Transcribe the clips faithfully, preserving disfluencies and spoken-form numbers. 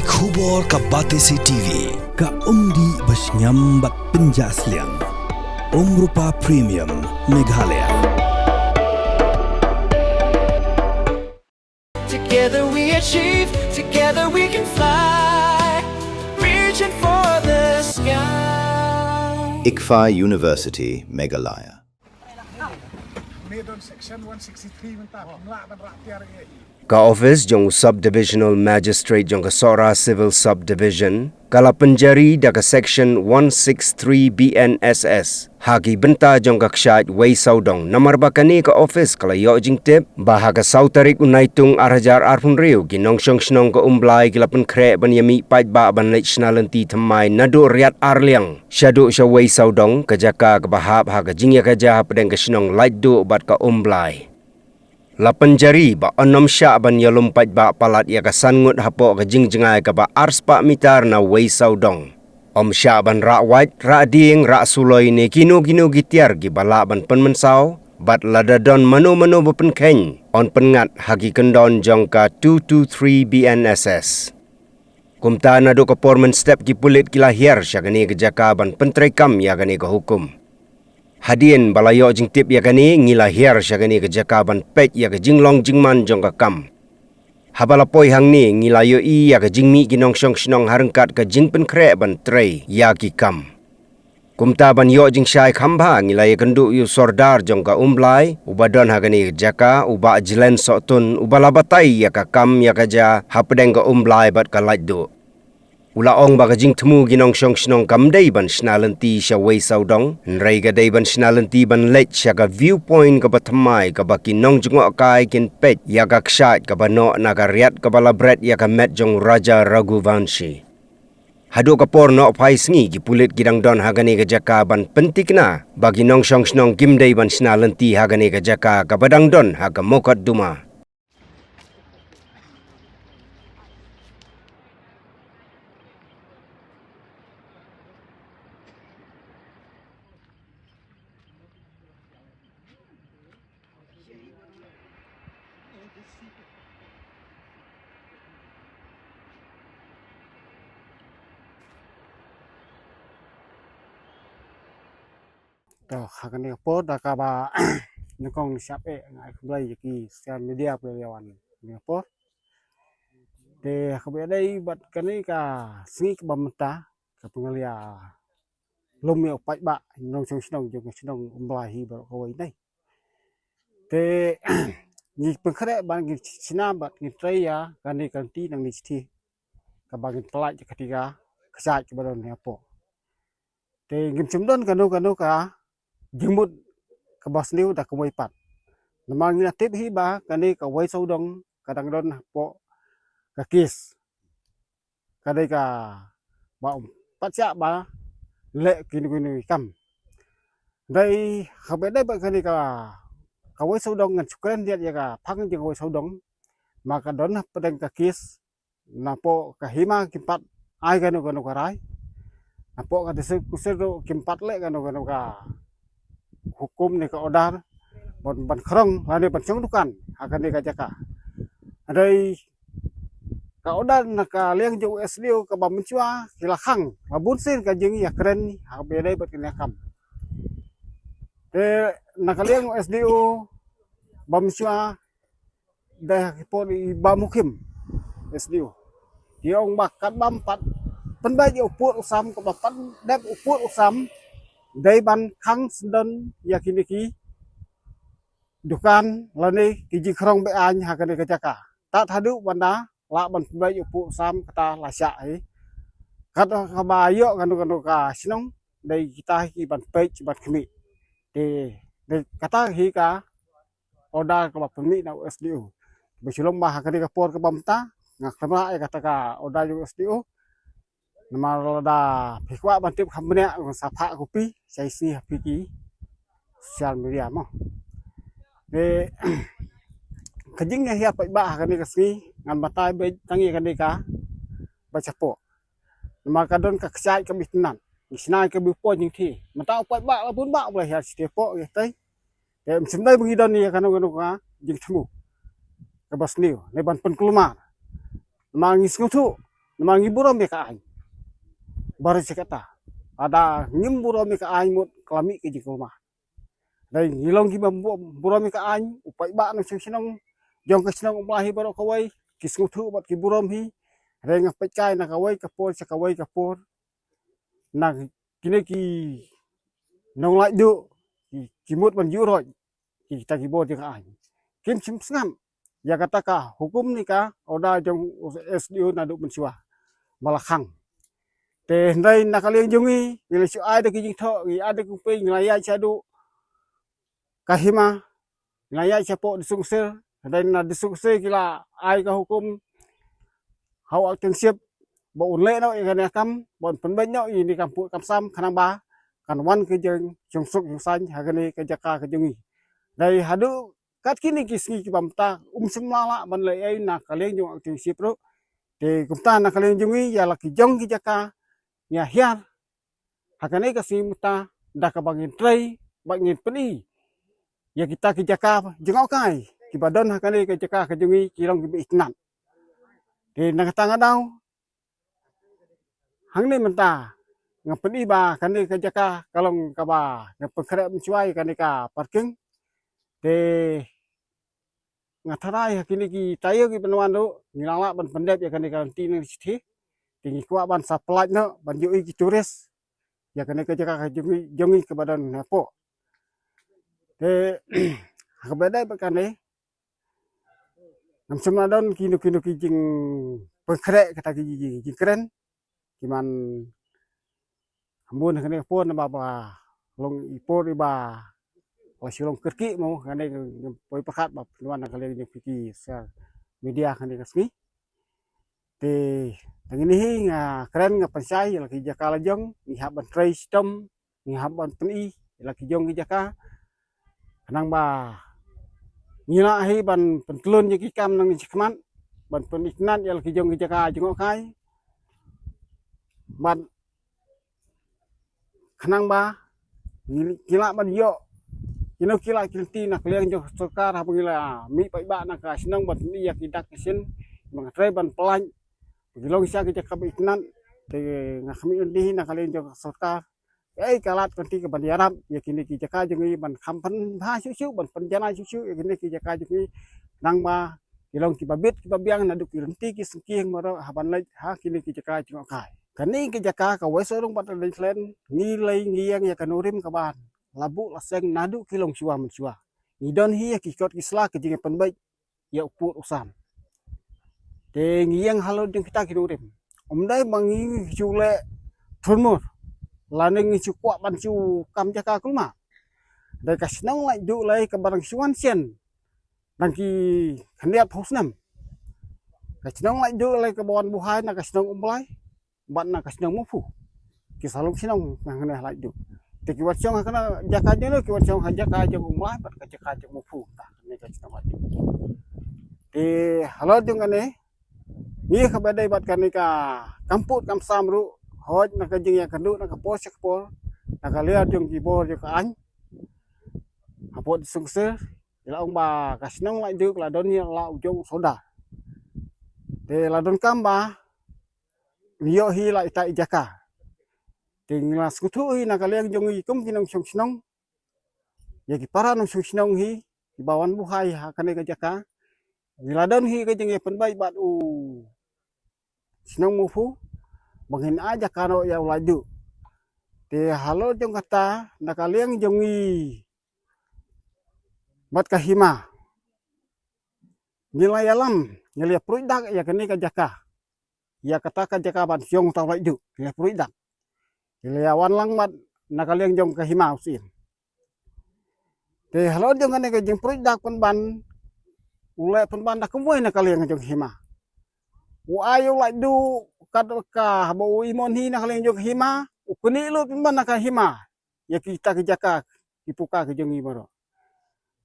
Khubor ka Batesi T V, ka umdih ba shngiam bad pynjah sliang. Umrupa Premium, Meghalaya. Together we achieve, together we can fly. Reaching for the sky. ICFAI University, Meghalaya. Ka office jong u Sub Divisional Magistrate jong ka Sohra Civil Subdivision ka la pynjari da ka Section one six three B N S S ha ki bynta jong ka kshaid Wei Sawdong, namar ba kane ka office ka la ïoh jingtip ba ha ka saw tarik u Naitung ar hajar arphew hynriew ki nongshong shnong ka Umblai ki la pynkhreh ban ïamih paidbah ban leit shna lynti thymmai naduh Riat Arliang shaduh sha Wei Sawdong, ka jaka kaba hap ha ka jingïakajia hapdeng ka shnong Laitduh bad ka Umblai. La pynjari ba yn ym shah ban ïalum paidbah palat ïa ka san ngut hapoh ka jingjngai kaba ar spah mitar na Wei Sawdong. Ym shah ban rah wait, rah dieng, rah suloi ne kino kino ki tiar kiba lah ban pynmynsaw, bad lada don mano mano ba pynkheiñ, yn pynngat ha ki kyndon jong ka two two three B N S S. Kumta naduh ka por mynstep ki pulit ki la hiar sha kane ka jaka ban pyntreikam ïa kane ka hukum. Hadien ba la ïoh jingtip ïa kane, ngi la hiar sha kane ka jaka ban peit ïa ka jinglong jingman jong ka kam. Haba la poi hangne, ngi la ïohi ïa ka jingmih ki nongshong shnong ha ryngkat ka jingpynkhreh ban trei ïa ki kam. Kumta ban ïoh jingshai kham bha, ngi la ïakynduh ïa u Sordar jong ka Umblai uba don ha kane ka jaka, u Bah Jlen Sohtun, uba la batai ïa ka kam ïakajia hapdeng ka Umblai bad ka Laitduh. U la ong ba ka jingthmu ki nongshong shnong kam dei ban shna lynti sha Wei Sawdong, hynrei ka dei ban shna lynti ban leit sha ka viewpoint kaba thymmai kaba ki nongjngohkai kin peit ïa ka kshaid kaba noh na ka riat kaba la bret ïa ka met jong u Raja Raghuvanshi. Haduh ka por nohphai sngi ki pulit ki dang don ha kane ka jaka ban pyntikna ba ki nongshong shnong kim dei ban shna lynti ha kane ka jaka kaba dang don ha ka mokotduma. To, ha kane ka por da kaba nyngkong shap eh nga ai khublei ïa ki social media phi ïa wan kane ka por. Te kaba dei bad kane ka sngi kaba mynta ka pyngalia lum ïa u paidbah nongshong shnong jong ka shnong Umblai hi baroh kawei nei. Te ngi pynkhreh ban ngi shna bad ngi trei ïa kane ka lynti nangne shithi kaba ngin pynlait ïa kata ka kshaid kaba don hapoh. Te ngim shym don kano kano ka jingmut kaba sniew da kawei pat. Namar ngi la tip hi ba kane ka Wei Sawdong ka dang don hapoh ka kes. Ka dei kaba um pat shah ba leh kino kino ki kam. Dei haba dei ba kane ka, ka Wei Sawdong ngan shu kren ïa ka phang jong ka Wei Sawdong. Ma ka don hapdeng ka kes napoh ka hima kim pat ai kano kano ka rai. Napoh ka district council ruh kim pat leh kano kano ka hukum ne ka order ban, ban khrong lane ban shong dukan ha kane ka jaka. Hynrei ka order na ka liang jong u S D O kaba mynshuwa ki la khang la bun sien ka jingïakren ha kaba ïadei bad kane ka kam. Te na ka liang u S D O ba mynshuwa dei ha ki por i Bah Mukhim S D O. Ki ong ba katba ym pat pynbeit ïa u pud u sam, katba ym pat dep u pud u sam, dei ban khang syndon ïa kine ki dukan lane ki jingkhrong be-aiñ ha kane ka jaka. Tad haduh ban da lah ban pynbeit ïa u pud u sam kata la shah hi. Katba ïoh kano kano ka shnong dei kita hi ki ban peit ban khmih. Te dei kata hi ka order kaba pynmih na u S D O. Ba shu long ba ha kane ka por kaba mynta nga khlem rah ïa kata ka order jong u S D O. Namar lada phi kwah ban tip kham bniah ngan sa phah copy sa shisngi ha phi ki social media mo. Te ka jingïahiar paidbah ha kane ka sngi ngan batai beit tang ïa kane kaba shapoh. Namar ka don ka kshaid kaba itynnad, ngi shna kaba poi jingthi. Mynta u paidbah la bun bah ba la hiar shithi hapoh ïa tei. Te ym shym dei ba ngi don ïa kano kano ka jingthmu kaba sniew ne ban pynkulmar. Namar ngi sngewthuh namar ngi burom ïa ka aiñ. Baroh shi katta, lada ngim burom ïa ka aiñ mut ka la mih ka jingkulmar. Dei ngi long ki bym burom ïa ka aiñ, u paidbah nongshong shnong jong ka shnong Umblai hi baroh kawei ki sngewthuh bad ki burom hi. Dei nga peit kai na kawei ka por sha kawei ka por, na kine ki nonglaitduh ki, ki mut ban ïuh roit kita ki bor jong ka aiñ. Kim shym sngap ïa kata ka hukum ne ka order jong u S D O naduh mynshuwa ba la khang. Te hynrei na ka liang jong ngi, ngi la shu ai da ki jingthoh, ngi ai da ki pynïaid shaduh ka hima, ngi la ïaid shapoh District Council, hynrei na District Council ki la ai ka hukum ha u Acting Chief ba un leh noh ïa kane ka kam, ba un pynbeit noh ïa kane ka kam pud kam sam, khnang ba kan wan ka jingsuk jingsaiñ ha kane ka jaka ka jong ngi. Dei haduh kat kine ki sngi kiba mynta um shym la lah ban leh ei na ka liang jong u Acting Chief ruh. Te kumta na ka liang jong ngi, ïa la ki jong ki jaka ngi hiar ha kane ka sngi mynta da kaba ngin trei bad ngin pyni ïa kita ki jaka jngohkai kiba don ha kane ka jaka ka jong ngi, ki long kiba itynnad. Te na kata ka daw, hangne mynta nga pyni ba kane ka jaka ka long kaba nga pynkhreh mynshuwa ïa kane ka parking. Te nga tharai ha kine ki taïew kiban wan ruh ngi la lah ban pyndep ïa kane ka lynti nongshithe. Te ngi kwah ban sa pyllait noh ban ïohi ki tourist ïa kane ka jaka ka jong ngi, jong ngi kaba don hapoh. Te ha kaba ïadei bad kane, ngam shym la don kino kino ki jingpynkhreh kata ki jing, jingkren. Ki man ha bun kane ka por naba ba long i por iba la shu long kyrkieh mo, kane ka poi pyrkhat ba pynwan na ka liang jong phi ki social media kane ka sngi. Te tang ine hi nga kren, nga pynshai ïa la ki jaka la jong, ngi hap ban trei shitom, ngi hap ban pyni ïa la ki jong ki jaka, khnang ba ngi lah hi ban pyntlun ïa ki kam nang shakhmat, ban pynitynnad ïa la ki jong ki jaka jngohkai. Bad khnang ba ngi, ngi lah ban ïoh kino kino ki lynti na ka liang jong ka sorkar haba ngi la mih paidbah na ka shnong ban pyni ïa ki dak ki shin, ba nga trei ban pyllait ba ki long sha ki jaka ba itynnad. Te nga khmih lynti na ka liang jong ka sorkar, ei ka lad ka lynti kaban ïarap ïa kine ki jaka jong ngi, ban kham pynbha shuh shuh, ban pynjanai shuh shuh ïa kine ki jaka jong ngi, khnang ba ki long kiba bit kiba biang naduh ki lynti ki syngkien baroh ha ban leit ha kine ki jaka jngohkai. Kane ka jaka ka West Sohrung bad Rangeland, ngi lei ngi ïeng ïa ka nongrim kaba la buh la seng naduh ki longshuwa mynshuwa. Ngi don hi ïa ki kot ki sla ka jingpynbeit ïa u pud u sam. Te ngi ïeng halor jong kita ki nongrim. Ym dei ba ngi shu leh thurmur lane ngi shu kwah ban shu kam jaka kulmar. Dei ka shnong Laitduh lei kaba dang shu wan shen dang ki khyndiat phew snem. Ka shnong Laitduh lei kaba wan buhai na ka shnong Umblai bad na ka shnong Mawphu. Ki sa long shnong na hangne ha Laitduh. Te ki wan shong ha kane ka jaka jong, ki wan shong ha jaka jong Umblai bad ka jaka jong Mawphu. Te halor jong kane, ngi kaba dei bad kane ka kam pud kam sam ruh, hooid na ka jingïakynduh na ka por sha ka por, na ka liang jong ki bor jong ka aiñ, hapoh District Council ngi la ong ba ka shnong Laitduh la don ïa la u jong u sordar. Te la donkam ba ngi ïoh hi la ita i jaka. Te ngi la sngewthuh hi na ka liang jong ngi kum ki nongshong shnong, ïa ki para nongshong shnong hi kiba wan buhai ha kane ka jaka. Ngi la don hi ka jingïapynbeit bad u shnong Mawphu ba ngin ai jaka noh ïa u Laitduh. Te halor jong kata, na ka liang jong ngi bad ka hima, ngi la ïalam, ngi la ïapruid dak ïa kane ka jaka, ïa kata ka jaka ban shong uta u Laitduh, ngi la ïapruid dak. Ngi la ïawan lang bad na ka liang jong ka hima u Syiem. Te halor jong kane ka jingpruid dak pynban, u leh pynban da kumwei na ka liang jong ka hima. U ai u Laitduh kat ka haba u imon hi na ka liang jong ka hima, u knieh lut pynban na ka hima ïa kita ki jaka ki puka ki jong ngi baroh.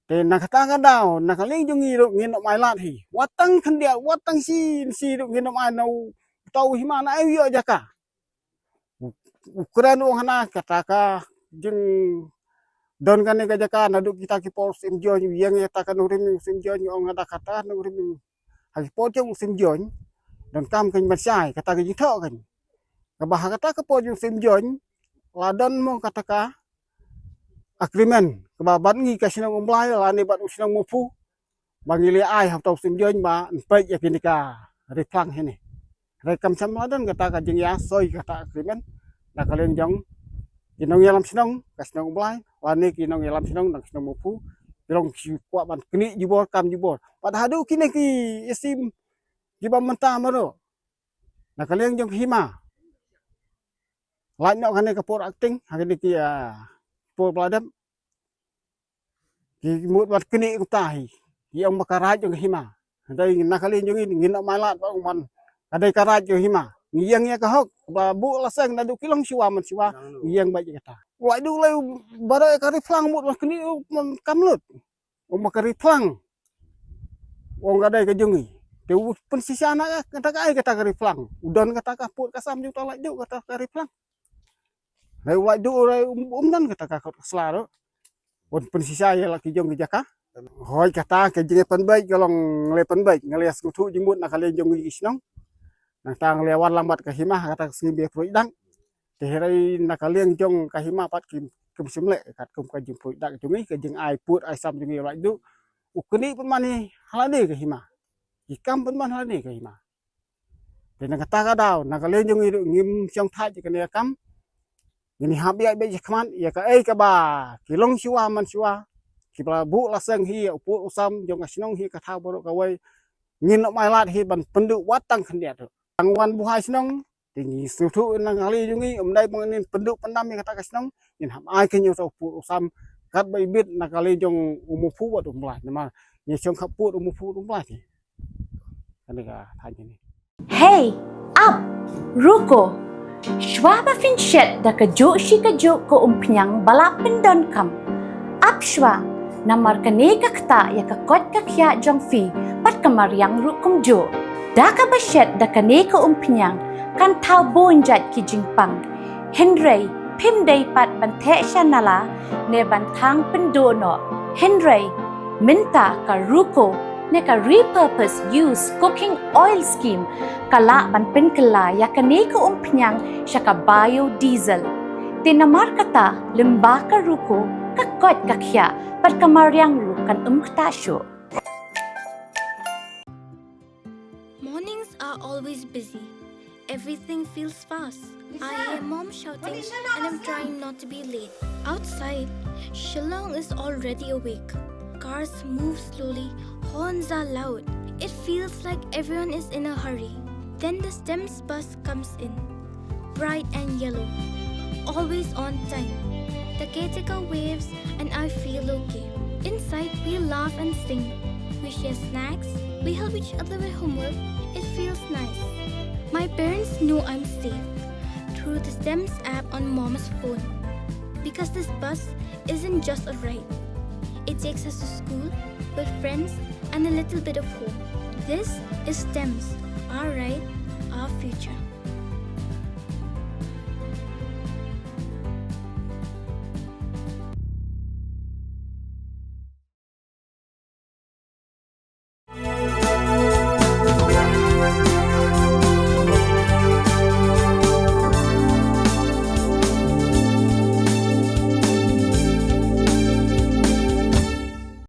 Te na kata ka daw, na ka liang jong ngi ruh ngin ym ailad hi. Wat tang khyndiat, wat tang shi, shi ruh ngin ym ai na uta u hima na ai u ïoh jaka. U, u kren u ong hana kata ka jingdon kane ka jaka naduh kita ki por u Syiem Join, u ïeng ïa kata ka nongrim u Syiem Join, u ong hana kata nongrim ha ki por jong u Syiem Join. Donkam kan ban shai kata ka jingthoh kan. Kaba ha kata ka por jong Sim Join la don mo kata ka agreement kaba bad ngi ka shnong Umblai lane bad u shnong Mawphu ba ngi leh ai hapta u Sim Join ba npeit ïa kine ka ri phlang hine. Re kam shym la don kata ka jingïasoi kata agreement na ka liang jong ki nongïalam shnong ka shnong Umblai lane ki nongïalam shnong na ka shnong Mawphu. Ki long ki kwah ban knieh jubor kam jubor. Bad haduh kine ki ïasim kiba mynta maro na ka liang jong hima. Lait noh kane ka por acting ha kane ki, ah, por ba la dep. Ki mut wat knieh kumta hi. Ki ong ba ka raid jong hima. Dei na ka liang jong ngi ngin ym ai lad ba ong man ka dei ka raid jong hima. Ngi ïeng ïa ka hok ba buh la seng naduh ki long shuwa man shuwa. Ngi ïeng ba ïa kata. Lait duh lei baroh ïa ka ri phlang mut wat knieh man kam lut. Ong ba ka ri phlang. Ong ka dei ka jong ngi. Te u pynshisha na ka, kata ka ai kata ka ri phlang. U don kata ka pud ka sam jong uta lait duh kata ka ri phlang. Lei u lait duh lei um, um don kata ka kot ka sla ruh. Un pynshisha ïa la ki jong ki jaka. Hoi kata ka jingïapynbeit ka long ngi la pynbeit ngi la sngewthuh jingmut na ka liang jong ngi ki shnong. Nangta ngi la wan lang bad ka hima kata ka sngi ba pyrshah dang. Te hynrei na ka liang jong ka hima pat kim, kim shym leh katkum ka jingpyrshah dang jong ngi ka jingai pud ai sam jong ngi lait duh. U knieh pynban hi ha lade ka hima. Ki kam pynban ha lade ka hima. Te na kata ka daw na ka liang jong ngi ruh ngim shong thait ïa kane ka kam. Ngin hap ïa beit ïa khmat ïa kaei kaba ki long shuwa man shuwa. Kiba la buh la seng hi ïa u pud u sam jong ka shnong hi ka thaw baroh kawei. Ngin ym ai lad hi ban pynduh wat tang khyndiat ruh. Tang wan buhai shnong. Te ngi sngewthuh na ka liang jong ngi ym dei ba ngin pynduh pyndam ïa kata ka shnong. Ngin hap ai kane uta u pud u sam katba ibit na ka liang jong u Mawphu bad u Umblai namar ngi shong khap pud u Mawphu bad u Umblai te. Kane ka thaiñ kane. Hey, ap, ruko. Shuwa ba phin shet da kajuh shi kajuh ka umphniang ba la pyndonkam, ap shuwa, namar kane ka ktah ïa ka koit ka khiah jong phi bad ka mariang ruh kumjuh. Da kaba shet da kane ka umphniang kan thaw bun jait ki jingpang. Hynrei phim dei pat ban theh sha nala ne ban thang pynduh noh. Hynrei mynta ka ruko ne ka repurpose use cooking oil scheme ka lah ban pynkylla ïa kane ka umphniang sha ka biodiesel. Te namar kata lyngba ka ruko ka koit ka khiah bad ka mariang ruh kan ym ktah shuh. Mornings are always busy. Everything feels fast. I hear mom shouting and I'm trying not to be late. Outside, Shillong is already awake. Cars move slowly, horns are loud. It feels like everyone is in a hurry. Then the STEMS bus comes in. Bright and yellow. Always on time. The caretaker waves and I feel okay. Inside, we laugh and sing. We share snacks. We help each other with homework. It feels nice. My parents know I'm safe through the STEMS app on mom's phone. Because this bus isn't just a ride. It takes us to school, with friends, and a little bit of home. This is STEMS, our ride, our future.